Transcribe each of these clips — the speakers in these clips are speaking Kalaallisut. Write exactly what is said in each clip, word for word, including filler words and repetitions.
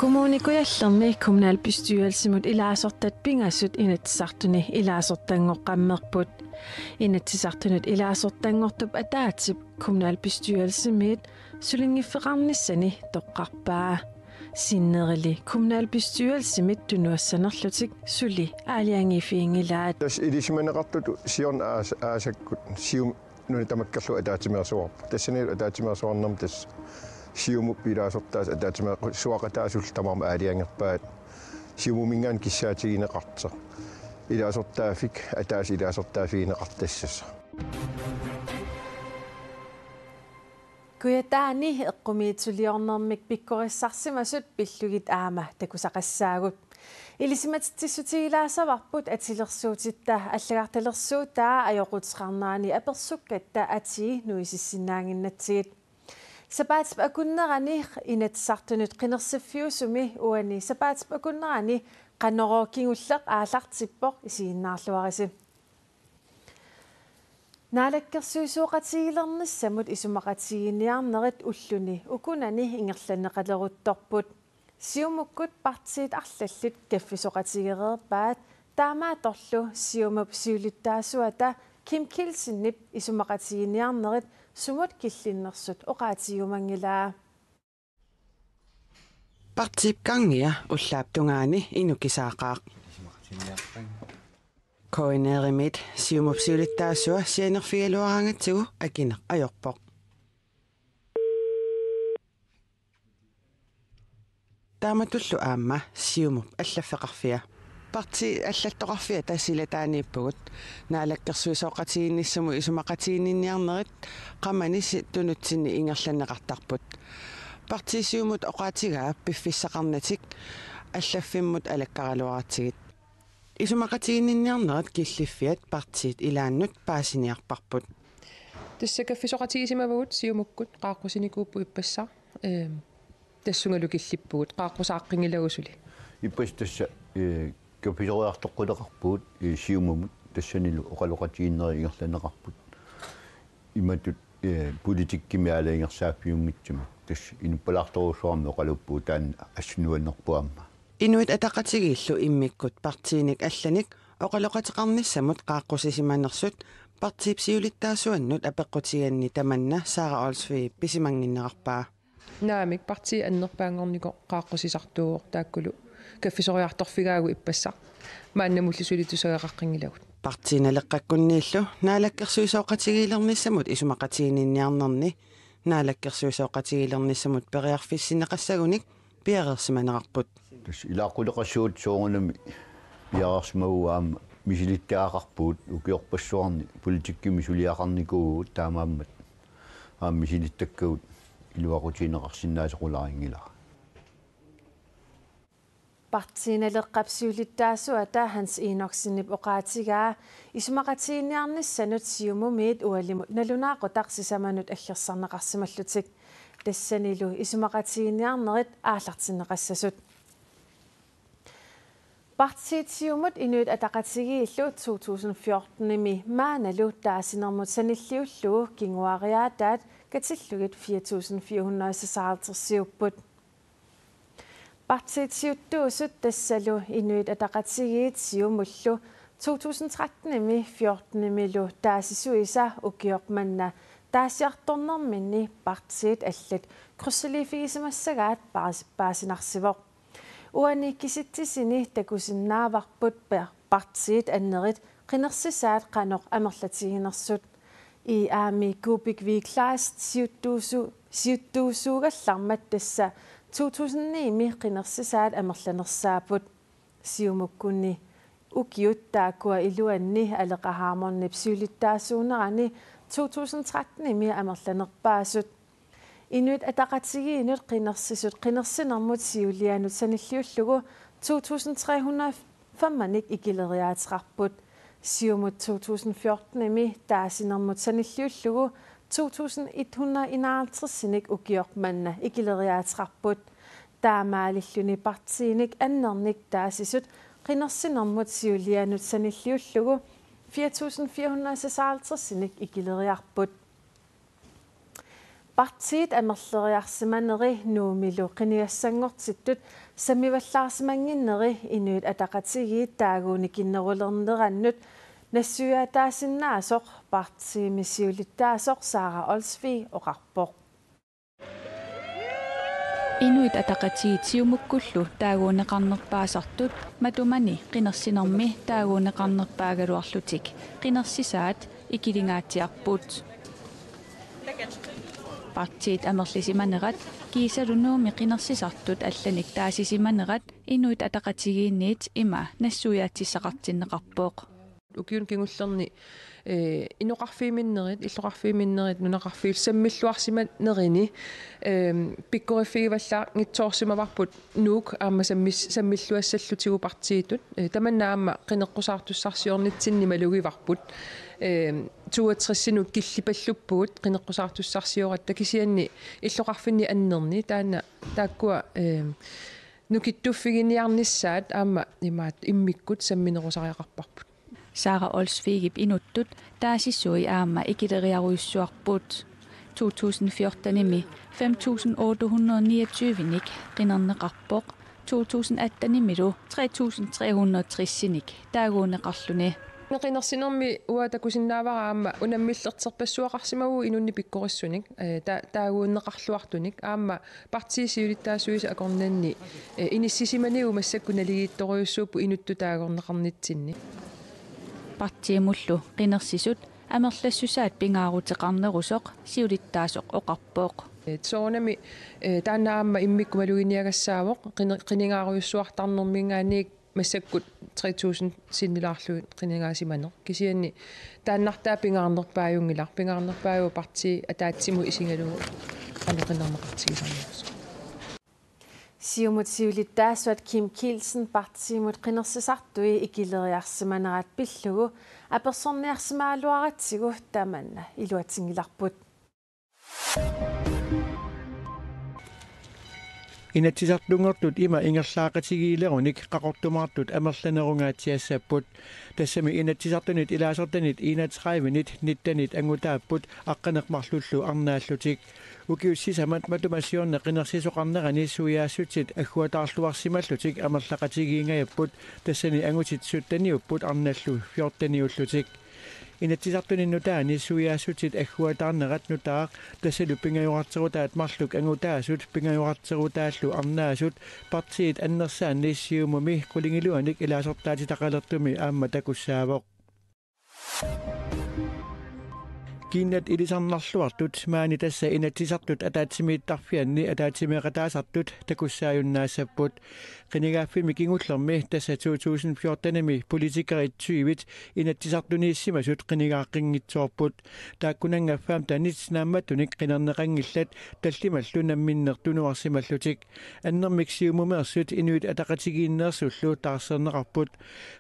Kommune Kujallermi kommunalbestyrelsimut ilaasortat pingasut Inatsisartuni ilaasortanngoqqammerput. Inatsisartunut ilaasortanngortup ataatsip kommunalbestyrelsimiit sulinngiffeqarnissani toqqarpaa. Sinnerili kommunalbestyrelsimit tunuassanerlutik suli aalajangiiffiginngilaat. Tassa ilisimaneqartutut siorna aas-, aasakkut Siumut nuna tamakkerlugu ataatsimeersuarput. Tassanilu ataatsimeersuarnermi tassa Siumup ilaasortaasa ataatsimeersuaqataasullu tamarmik aalajangerpaat Siumuminngaanniit kissaatigineqartoq. Ilaasortaaffik ataaseq ilaasortaaffigineqartassasoq. Kujataani eqqumiitsuliornermik pikkorissarsimasut pillugit aamma takusaqassaagut. Ilisimatitsissutigilaassavarput atilersuutitta allagartalersuutaa ajoquteqarnerani apersukkatta atii nuisissinnaannginnatsigit. Sapaatip akunnerani Inatsisartunut qinersiffiusumi uani sapaatip akunnerani Qanorooq kingulleq aallartippoq, isiginnaarluarisi. Naalakkersuisooqatigilernissamut isumaqatigiinniarnerit ulluni ukunani ingerlanneqaleruttorput. Siumukkut partiit arlallit kaffisoqatigereerpaat, taamaattorlu Siumup siulittaasuata Kim Kielsenip isumaqatigiinniarnerit sumut killinnersut oqaatigiumanngilaa. Partiip Kangia ullaap tungaani inukisaaqaaq. K N R-imiit Siumup siulittaasua sianerfigaluaraangatsigu akineq ajorpoq. Taamatullu aamma Siumup allaffeqarfia. Partiit allattoqarfiata silataaniippugut. Naalakkersuisooqatigiinnissamut isumaqatiginninniarnerit qamanisi tunutsinni ingerlanneqartarput. Partii Siumut oqaatigaa piffissaqarnatik allaffimmut alakkaraluaratsigit. Isumaqatiginninniarnerit killiffiat partiit ilaannut paasiniarparput. Tassa kaffisoqatigisimavagut Siumukkut, qaaqqusinikuupput ippassaq. Ehm, tassungalu killippugut, qaaqqusaaqqinngilagusuli. Ippassaq tassa, eh, kaffisoriartoqquleqarpugut, eh, Siumumut, tassanilu oqaloqatigiinnerit ingerlanneqarput. Imatut, eh, politikkimi aalajangersaaffiunngitsumik. Tassa inuppalaartorujussuarmik oqaluppugut taanna assut nuannerpoq aamma. Inuit Ataqatigiillu immikkut partiinik allanik oqaloqateqarnissamut qaaqqusisimanersut partiip siulittaasuannut apeqqutigigaanni tamanna Sara Olsvig pisimannginnerarpaa. Naamik, partiit annerpaanngornikoq qaaqqusisartuuvoq, taakkulu kaffisoriartorfigaagut ippassaq. Maannamulli suli tusagaqaqqinngilaagut. Partiit Naleqqakkunniillu naalakkersuisooqatigiilernissamut isumaqatiginninniarnerni naalakkersuisooqatigiilernissamut periarfissinneqassagunik piareersimanerarput. Tassa ilaaqquleqassagutsigu soorunami piareersimavugut, aamma misilittagaqarpugut, ukiorpassuarni politikkimi suliaqarnikuuvugut, taamaammat aamma misilittakkagut iluaqutigineqarsinnaasoqulaarinngilara. Partii Naleqqap siulittaasuata Hans Enoksenip oqaatigaa isumaqatiginniarnissanut Siumumiit ualimut nalunaaqutaq sisamanut aggersarneqarsimallutik. Tassanilu isumaqatiginniarnerit aallartinneqassasut. Partiit Siumut Inuit Ataqatigiillu to tusind fjortenimi maannalu taasinermut sanilliullugu kinguariaataat katillugit fire tusind fire hundrede seksoghalvtredsiupput. Partiit siuttuusut, tassalu Inuit Ataqatigiit Siumullu to tusind trettenimi fjortenimilu taasisuisa ukioq manna taasiartornerminni partiit allat krydsiliiffigisimassagaat paas-, paasinarsivoq. Uani kisitsisini takusinnaavarput pa-, partiit annerit qinersisaat qanoq amerlatiginersut. I A M-i Kuupik V. Kleist siuttuusu-, siuttuusuugallarmat tassa to tusind ni-mi qinersisaat amerlanersaapput. Siumukkunni ukiut taakkua iluanni Aleqa Hammondip siulittaasuunerani to tusind trettenimi amerlanerpaasut. Inuit Ataqatigiinnut qinersisut qinersinermut siulianut sanilliullugu to tusind tre hundrede femogfyrrenik ikileriaateqarput. Siumut to tusind fjortenimi taasinermut sanilliullugu to tusind et hundrede enoghalvtredsinik ukioq manna ikileriaateqarput. Taamaalilluni partiinik annernik taasisut qinersinermut siulianut sanilliullugu fire tusind fire hundrede seksoghalvtredsinik ikileriarput. Partiit amerleriarsimaneri Nuummilu qinigassanngortittut sammivallaarsimannginneri Inuit Ataqatigiit taaguunikinnerulernerannut nassuiaataasinnaasoq partiimi siulittaasoq Sara Olsvig oqarpoq. Inuit Ataqatigiit Siumukkullu taaguunneqarnerpaasartut matumani qinersinermi taaguunneqarnerpaagaluarlutik qinersisaat ikilingaatsiarput. Partiit amerlisimanerat kiisalu Nuummi qinersisartut allanik taasisimanerat Inuit Ataqatigiinniit ima nassuiaatsissaqartinneqarpoq. Ukiuni kingullerni, eh, inoqarfiuminnerit, illoqarfiuminnerit, nunaqarfiullu sammilluarsimanerini, eh, pikkoriffigivallaanngitsoorsimavarput Nuuk aamma sammis-, sammilluassallutigu partiitut. Eh, tamanna aamma qineqqusaartussarsiornitsinni malugivarput. Eh, toogtresinut killipalluppugut qineqqusaartussarsioratta kisianni illoqarfinni annerni taanna taakkua, eh, nukittuffiginiarnissaat aamma imaat immikkut samminerusariaqarparput. Sara Olsvigip inuttut taasisui aamma ikileriarujussuarput. To tusind fjortenimi fem tusind otte hundrede niogtyvenik qinerneqarpoq, to tusind attenimilu tre tusind tre hundrede tresinik taaguunneqarluni. Qinersinermi uanga takusinnaavara aamma unammillerterpassuaqarsimavugut inunnik pikkorissunik, eh, ta-, taaguunneqarluartunik, aamma partiit siulittaasuisa akornanni, eh, inissisimanigut massakkut naligiittorujussuupput inuttut taagorneqarnitsinni. Partiimullu qinersisut amerlassusaat pingaaruteqarnerusoq siulittaasoq oqarpoq. Eh, soorunami, eh, taanna aamma immikkut maluginiagassaavoq qini-, qinigaarujussuartarnerminngaanniit massakkut tre tusind sinnilaarlugit qinigaasimaneq. Kisianni taannartaa pingaarnerpaajunngilaq. Pingaarnerpaajuvoq partiit ataatsimut isigalugu qanoq qinerneqartigisarnerusoq. Siumut siulittaasuat Kim Kielsen partiimut qinersisartui ikileriarsimanerat pillugu apersorniarsimagaluaratsigu tamanna iluatsinngilarput. Inatsisartunngortut ima ingerlaaqatigiilerunik Qaqortumaartut amerlanerungaatsiassapput. Tassami Inatsisartunit ilaasortanit enogtredivenit nittenit angutaapput aqqaneq-marlullu arnaallutik. Ukiut sisamat matuma siorna qinersisoqarnerani suiaassutsit agguataarluarsimallutik amerlaqatigiingajapput, tassani angutit sytteniupput arnallu fjorteniullutik. Inatsisartuni nutaani suiaassutsit agguataarnerat nutaaq, tassalu pingajorarterutaat marluk angutaasut, pingajorarterutaallu arnaasut, partiit annersaanni Siumumi qulingiluanik ilaasortaatitaqalertumi aamma takussaavoq. Kiinnat ilisarnarluartut maani tassa Inatsisartut ataatsimiittarfianni ataatsimeeqataasartut takussaajunnaassapput. Qinigaaffimmi kingullermi tassa to tusind fjortenimi politikerit tyvit Inatsisartuniissimasut qinigaaqqiinngitsoorput. Taakkunannga femtenit naammattunik qinerneqanngillat tallimallu namminneq tunuarsimallutik. Annermik Siumumeersut Inuit Ataqatigiinneersullu taarserneqarput.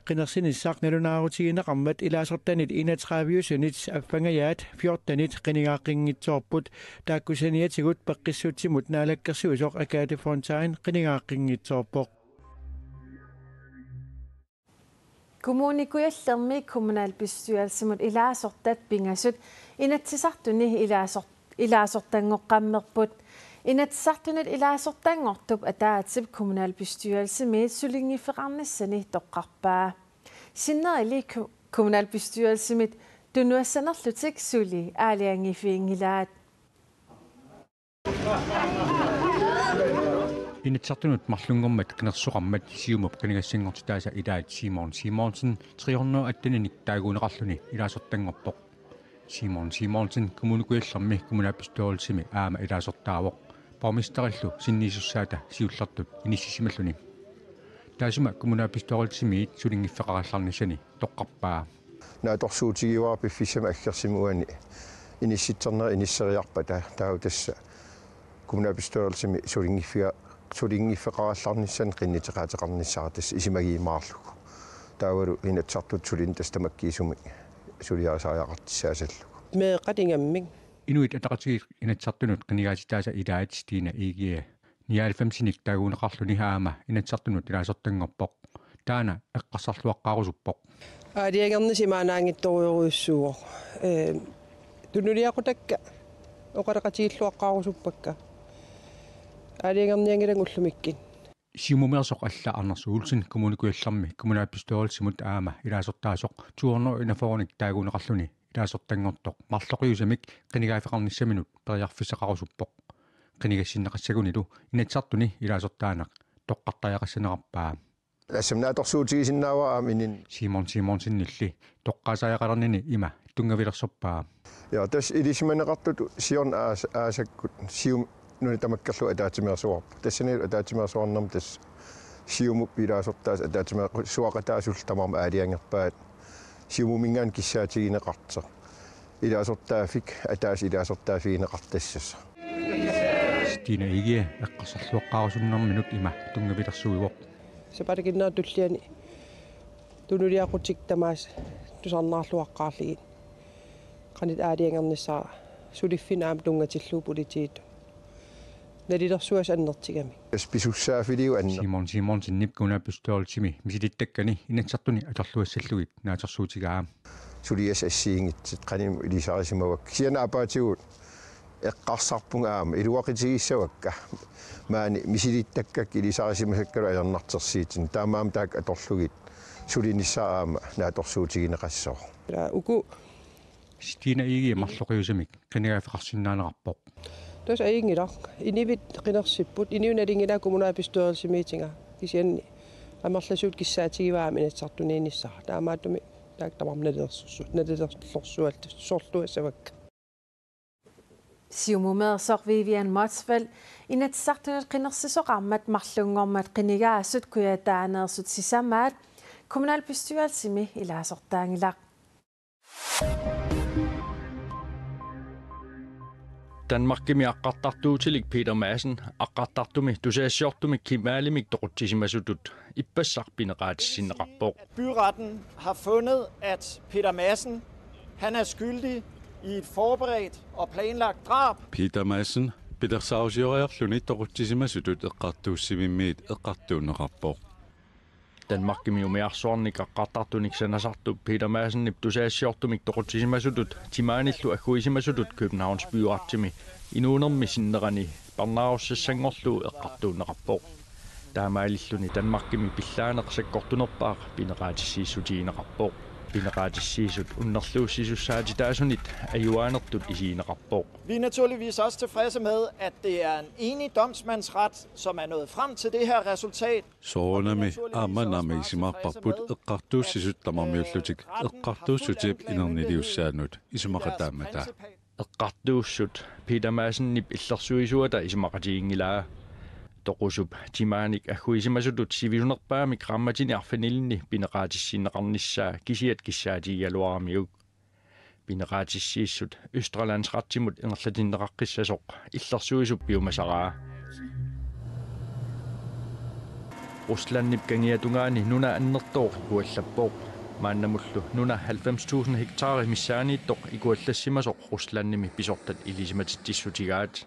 Qinersinissaq nalunaarutigineqarmat ilaasortanit enogtredive-usunit affangajaat fjortenit qinigaaqqiinngitsoorput. Taakku saniatigut Peqqissutsimut naalakkersuisoq Agathe Fontain qinigaaqqiinngitsoorpoq. Kommune Kujallermi kommunalbestyrelsimut ilaasortat pingasut Inatsisartuni ilaasor-, ilaasortanngoqqammerput. Inatsisartunit ilaasortanngortup ataatsip kommunalbestyrelsimiit sulinngiffeqarnissani toqqarpaa. Sinnerili ku-, kommunalbestyrelsimit tunuassanerlutik suli aalajangiiffiginngilaat. Inatsisartunut marlunngormat qinersisoqarmat Siumup qinigassanngortitaasa ilaat Simon Simonsen tre hundrede og atten-inik taaguunneqarluni ilaasortanngorpoq. Simon Simonsen Kommune Kujallermi kommunalbestyrelsimi aamma ilaasortaavoq, borgmesterillu sinniisussaata siullertut inissisimalluni. Taassuma kommunalbestyrelsimiit sulinngiffeqarallarnissani toqqarpaa. Naatsorsuutigivara piffissami aggersumi uani inissitsernerit inisseriarpata, taava tassa kommunalbestyrelsimi sulinngiffiga-, sulinngiffeqarallarnissani qinnuteqaateqarnissara tassa isumagiumaarlugu. Taavalu Inatsisartut sulineq tassa tamakkiisumik suliarisariaqartussaasallugu. Meeqqat ingammik. Inuit Ataqatigiit Inatsisartunut qinigaatitaasa ilaat Stine Egede nioghalvfemsinik taaguunneqarluni aamma Inatsisartunut ilaasortanngorpoq. Taanna eqqarsarluaqqaarusuppoq. Aalajangernissaq imaannaanngitsorujorujussuuvoq. Ee, tunuliaqutakka Oqaloqatigilluaqqaarusuppakka. Aalajangernianngilanga ullumikkut. Siumumeersoq Alla Anders Olsen Kommune Kujallermi kommunalbestyrelsimut aamma ilaasortaasoq to hundrede enogfyrrenik taaguuneqarluni ilaasortanngortoq marloqiusamik qinigaaffeqarnissaminut periarfissaqarusuppoq. Qinigassinneqassagunilu Inatsisartuni ilaasortaaneq toqqartariaqassanerarpaa. Assam naatsorsuutigisinnaavara aamma inin. Simon Simonsenilli toqqaasariaqalernini ima tunngavilersorpaa. Ja, tassa ilisimaneqartutut siorna aas-, aasakkut Siumup nuna tamakkerlugu ataatsimeersuarput. Tassanilu ataatsimeersuarnermi tassa Siumup ilaasortaasa ataatsimeersuaqataasullu tamarmik aalajangerpaat. Siumuminngaanniit kissaatigineqartoq. Ilaasortaaffik ataaseq ilaasortaaffigineqartassasoq. Stine Egede eqqarsarluaqqaarusunnerminut ima tunngavilersuivoq. Sapaatip akunnerata tulliani tunuliaqutik tamaasa tusarnaarluaqqaarlugit. Qanoq aalajangernissaa suliffinnik aamma tunngatillugu politiitut. Nalilersugassat annertugamik. Tassa pisussaaffiliuvoq anner- Simon Simonsenip kommunalbestyrelsimi misilittakkani Inatsisartuni atorluassallugit naatsorsuutigaa. Suliassat assigiinngitsut qanimut ilisarisimavakka. Kisianni aappaatigullu eqqarsarpunga aamma iluaqutigissavakka. Maani misilittakkakka ilisarisimasakkalu ajornartorsiutinik. Taamaammat taakku atorlugit sulinissaq aamma naatsorsuutigineqassaaq. Uku Stine Egede marloqiusamik qinigaaffeqarsinnaanerarpoq. Tassa ajunngilaq. Inuit qinersipput, inuit nalunngilaat kommunalbestyrelsimiitiga. Kisianni amerlasuut kissaatigivaa aamma Inatsisartuniinnissara. Taamaattumik taakku tamarmik nalilersorsu-, nalilersorsuallu-, sorluassavakka. Siumumeersoq Vivian Motzfeldt Inatsisartunut qinersisoqarmat marlunngormat qinigaasut kujataaneersut sisamaat kommunalbestyrelsimi ilaasortaanngilaq. Danmarkimi aqqartartuutilik Peter Madsen aqqartartumi tusagassiortumik Kim Valimik toqutsisimasutut ippassaq pineqaatissinneqarpoq. Byretten har fundet, at Peter Madsen, han er skyldig i et forberedt og planlagt drab. Peter Madsen pilersaarusioriarluni toqutsisimasutut eqqartuussivimmiit eqqartuunneqarpoq. Danmarkimi umiarsuarnik aqqartartunik sanasartup Peter Madsenip tusagassiortumik toqutsisimasutut timaanillu agguisimasutut Københavns Byrettimi inuunermi sinnerani parnaarussassanngorlugu eqqartuunneqarpoq. Taamaalilluni Danmarkimi pillaaneq sakkortunerpaaq pineqaatissiissutigineqarpoq. Pineqaatissiisut unnerluussisussaatitaasunit ajuaanertut isigineqarpoq. Vi er naturligvis også tilfredse med, at det er en enig domsmandsret, som er nået frem til det her resultat. Soorunami aamma naammagissimaarparput eqqartuussisut tamarmiullutik eqqartuussutip inerniliussaanut isumaqataammata. Eqqartuussut Peter Madsenip illersuisuata isumaqatiginngilaa. Toqusup timaanik agguisimasutut sivisunerpaamik qaammatini arfinilinni pineqaatissinneqarnissaa kisiat kissaatigigaluaramiuk. Pineqaatissiissut Østre Landsrettimut ingerlatinneqaqqissasoq illersuisup piumasaraa. Ruslandip kangiatungaani nuna annertooq ikuallappoq. Maannamullu nuna halvfems tusind hektaari missaaniittoq ikuallassimasoq Ruslandimi pisortat ilisimatitsissutigaat.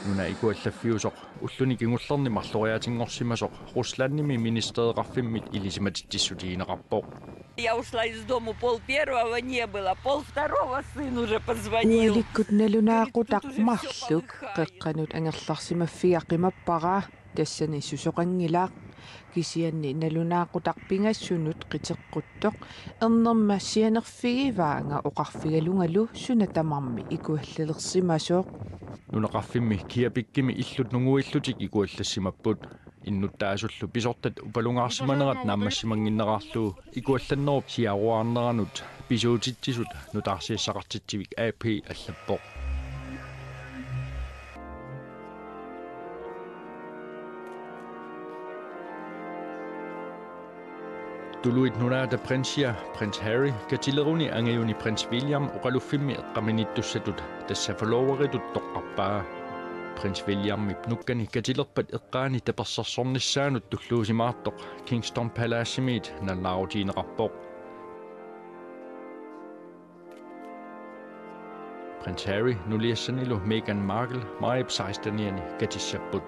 Nuna ikuallaffiusoq ulluni kingullerni marloriaatinngorsimasoq Ruslandimi ministereqarfimmit ilisimatitsissutigineqarpoq. Я ушла из дому, пол первого не было, пол второго сын уже позвонил. Ualikkut nalunaaqutaq marluk qeqqanut angerlarsimaffiga qimappara, tassani susoqanngilaq. Kisianni nalunaaqutaq pingasunut qiteqquttoq ernerma sianerfigivaanga oqarfigalungalu suna tamarmi ikuallalersimasoq. Nunaqarfimmi Kiabikimi illut nunguillutik ikuallassimapput. Innuttaasullu pisortat upalungaarsimanerat naammassimannginnerarlugu ikuallannerup siaruarneranut pisuutitsisut nutaarsiassaqartitsivik A P allappoq. Tuluit Nunaata prinsia, Prins Harry, katileruni angajuni Prins William oqaluffimmi eqqaminittussatut tassa forloveritut toqqarpaa. Prins Williamip nukkani katilerpat eqqaani tapersersornissaanut tulluusimaartoq Kingston Palacemiit nalunaarutigineqarpoq. Prins Harry nuliassanilu Meghan Markle majip sekstenianni katissapput.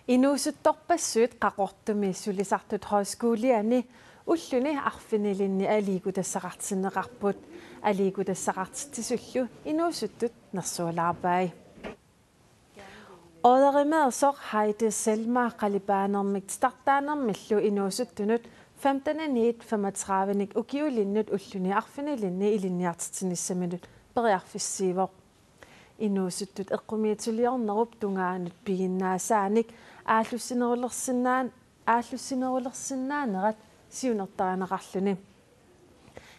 Inuusuttorpassuit Qaqortumi sulisartut højskoliani ulluni arfinilinni aliikkutassaqartinneqarput. Aliikkutassaqartitsisullu inuusuttut nersualaarpai. Ooderimeersoq Heidi Selma qalipaanermik titartaanermillu inuusuttunut femtenit femogtredivenik ukiulinnut ulluni arfinilinni ilinniartitsinissaminut periarfissiivoq. Inuusuttut eqqumiitsuliornerup tungaanut piginnaasaanik aallussinerulersinnaan-, aallussinerulersinnaanerat siunertarineqarluni.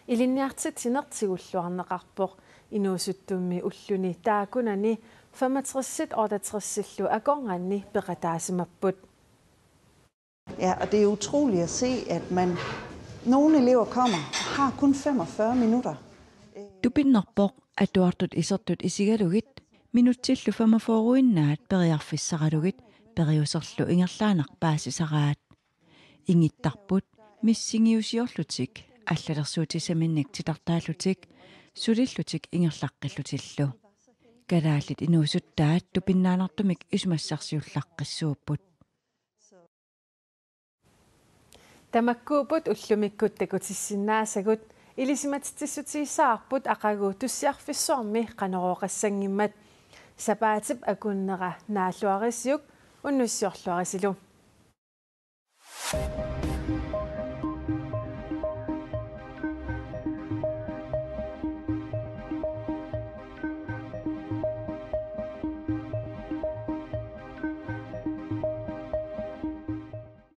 Ilinniartitsineq tigulluarneqarpoq. Inuusuttummi ulluni taakkunani femogtressit otteogtressillu akornanni peqataasimapput. Ja, og det er utroligt at se, at man, nogle elever kommer og har kun femogfyrre minutter. Tupinnerpoq atuartut isertut isigalugit minutsillu femogfyrreinnaat periarfissaralugit periuserlu ingerlaannaq paasisaraat. Ingittarput missingiusiorlutik allalersuutissaminnik titartaallutik sulillutik ingerlaqqillutillu. Kalaallit inuusuttaat tupinnaannartumik isumassarsiullaqqissuupput. Tamakkuupput ullumikkut takutissinnaasagut. Ilisimatitsissutigissavarput aqagu tussiarfissuarmi Qanorooqassanngimmat. Sapaatip akunnera naalluarisiuk unnussiorluarisilu.